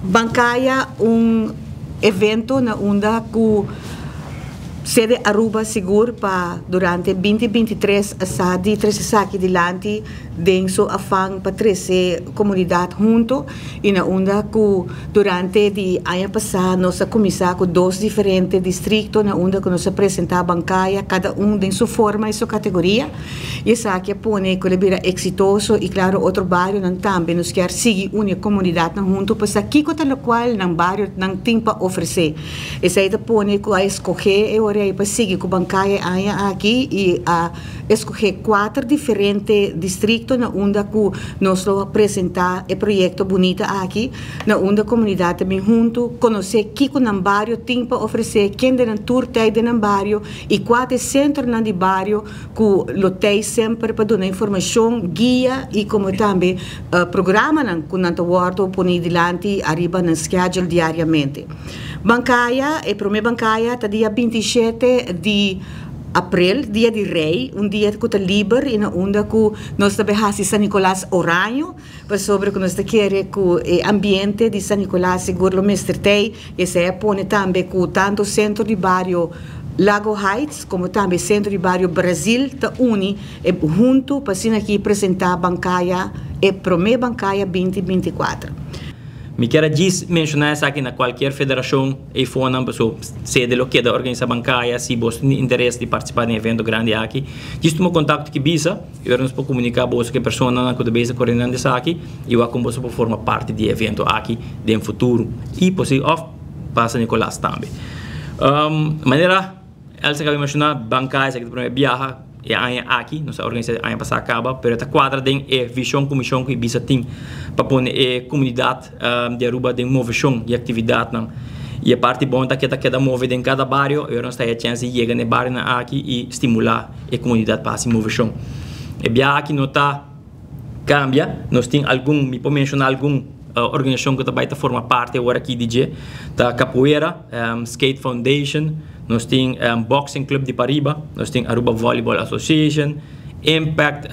Bancaya un evento na unda cu Sede Aruba sigur pa durante 2023 a sa di trece esaki dilanti den su afan pa trece comunidad hunto y na unda cu durante di aña pasa nos a cuminsa cu dos diferente districto na unda cu nos a presenta Bancaya cada un den su forma y su categoria y esaki a pone cu el a bira exitoso y claro otro barionan tambe nos kier sigui uni e comunidadnan hunto pa sa kico ta locual nan barionan tin pa ofrece. Esei ta pone ku a eskohé e ora ei pa sigui ku Bancaya e aña aki i a eskohé kuater diferente distrikto na unda ku nos lo presentá e proyekto bunita aki, na unda komunidat ta bin huntu, konosé kiko nan bario tin pa ofresé, kende nan tur tei den nan bario i kua ta e sentronan di bario ku lo tei semper pa duna informashon, guia i komo tambe programanan ku nan ta wòrdu pone dilanti ariba nan schedule diariamente. Bancaya, e prome bancaya ta dia 27 di april, dia di Rey, un dia cu ta liber y na unda cu nos ta bay haci San Nicolas oraño, pasobra cu nos ta kere cu e ambiente di San Nicolas sigur lo mester tey, y esey a pone tambe cu tanto Centro di Bario Lago Heights como tambe Centro di Bario Brazil ta uni e hunto pa asina aki presenta bancaya, e prome bancaya 2024. Mi kier a djis menciona esaki na cualkier federacion eyfonan paso sede lo keda organisa Bancaya si boso tin interes di participa den evento grandi aki djis tuma contacto ki bisa y ora nos por comunica boso cu e personanan cu ta bezig coordinando esaki y wak con boso por forma parti di e evento aki den futuro y posi of pa San Nicolas tambe. Manera Elsa caba di menciona Bancaya esaki ta e primer biaha. E aña aki, nos a organisa e aña pasá kaba, pero e ta kuadra den e vishon ku mishon ku Ibisa tin pa pone e komunidat di Aruba den moveshon di aktividatnan. I e parti bon ta ku e ta keda move den kada bario i ora nos ta haya chèns di yega na e barionan aki i stimulá e komunidat pa hasi moveshon. E biaha aki no ta kambia, nos tin algun, mi por menshoná algun organisashon ku ta bai ta forma parti awor aki di dje, ta Capoeira, Skate Foundation, nos tin Boxing Club di Pariba, nos tin Aruba Volleyball Association, Impact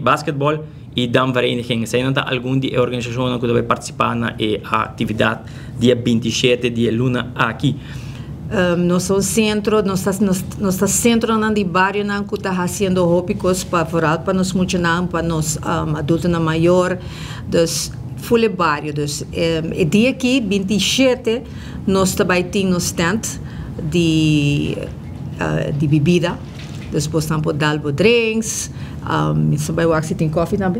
Basketball y Damvereniging. Eseinan ta algun di e organisashonnan ku ta bai partisipá na e aktividat dia 27 di e luna aki. Nos ta un sentro, nos ta nos ta sentronan di barionan ku ta hasiendo hopi kos pa vooral pa nos muchanan, pa nos adultonan mayor, dus ful e bario. Dus e dia aki 27 nos ta bai tin nos tent di di bibida. Dus bosnan por dal bo drinks, mi ta bai wak si tin koffie tambe.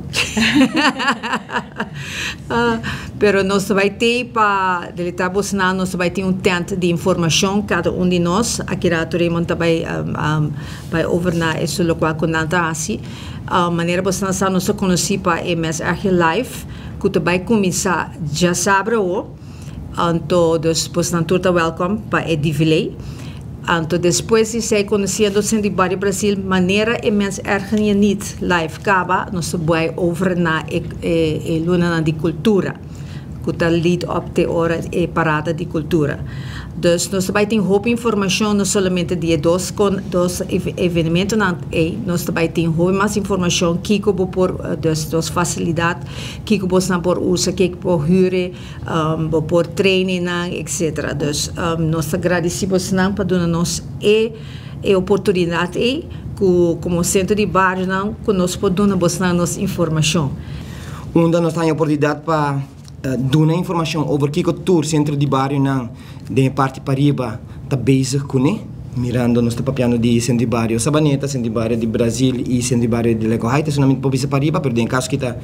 Pero nos ta bai tei pa delita bosnan, nos ta bai tin un tent di informashon kada un di nos. Aki rato Raymond ta bai bai over na esun lokual ku nan ta hasi. Manera bosnan sa nos ta konosí pa e Mes Ergje Live ku ta bai kuminsá djasabra awo. Anto dus bosnan tur ta welkom pa e divilei. Anto despues di esei konosiendo Centro di Bario Brasil manera e mens ergen je niet live kaba nos ta bai over na e e lunanan di kultura ku ta lead up te ora e parada di kultura. Dus nos ta bai tin hopi informashon no solamente di e dos kon dos evenementonan ei nos ta bai tin hopi mas informashon kiko bo por dus nos fasilidat kiko bosnan por usa kiko por hür Bo por trainingnan etc. Dus nos ta gradisi bosnan pa duna nos e e oportunidat ei ku komo sentro di barionan ku nos por duna bosnan nos informashon. Unda nos ta haña oportunidat pa duna informashon over kiko tur sentro di barionan den e parti pariba ta bezig kuné. Mirando nos ta papiando di sentro di bario Sabaneta, sentro di bario di Brazil i sentro di bario di Lago Heights. Esun nan mi por bisa pariba, pero den e kaso kita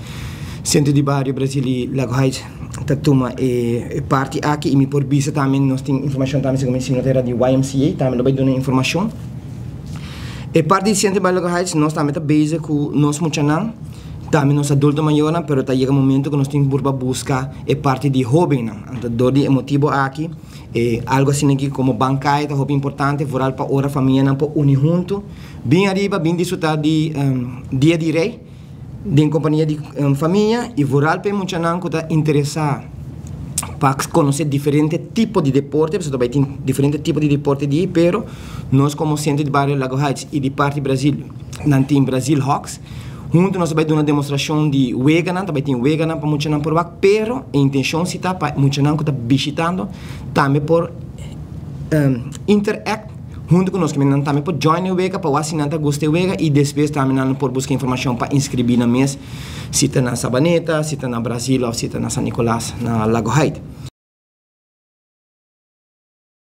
sentro di bario Brazil i Lago Heights ta tuma e parti aki i mi por bisa tambe nos tin informashon tambe segun mi si no ta era di YMCA tambe lo bai duna informashon. E parti di sentro di bario Lago Heights nos tambe ta bezig ku nos muchanan, tambe nos adulto mayornan, pero ta yega momento ku nos tin por buska e parti di hobennan. Anto dor di e motibo aki. E algo asina aki komo bankaya ta hopi importante, vooral pa ora famianan por uni huntu, bin ariba, bin disfruta di Dia di Rei den kompania di famia i vooral pa e muchanan ku ta interesa pa konosé diferente tipo di deporte, pasobra ta bai tin diferente tipo di deporte di ei, pero nos komo Sentro di Bario Lago Heights i di parti Brazil nan tin Brazil Hawks. Hunto nos ta bay duna demostracion di weganan, tambe tin weganan pa muchanan por wak, pero e intencion si ta pa muchanan cu ta bishitando tambe por interact hunto cu nos, cu nan tambe por join e wega pa wak si nan ta gusta e wega y despues tambe nan por busca informacion pa inscribi nan mes, si ta na Sabaneta, si ta na Brasil of si ta na San Nicolas, na Lago Heights.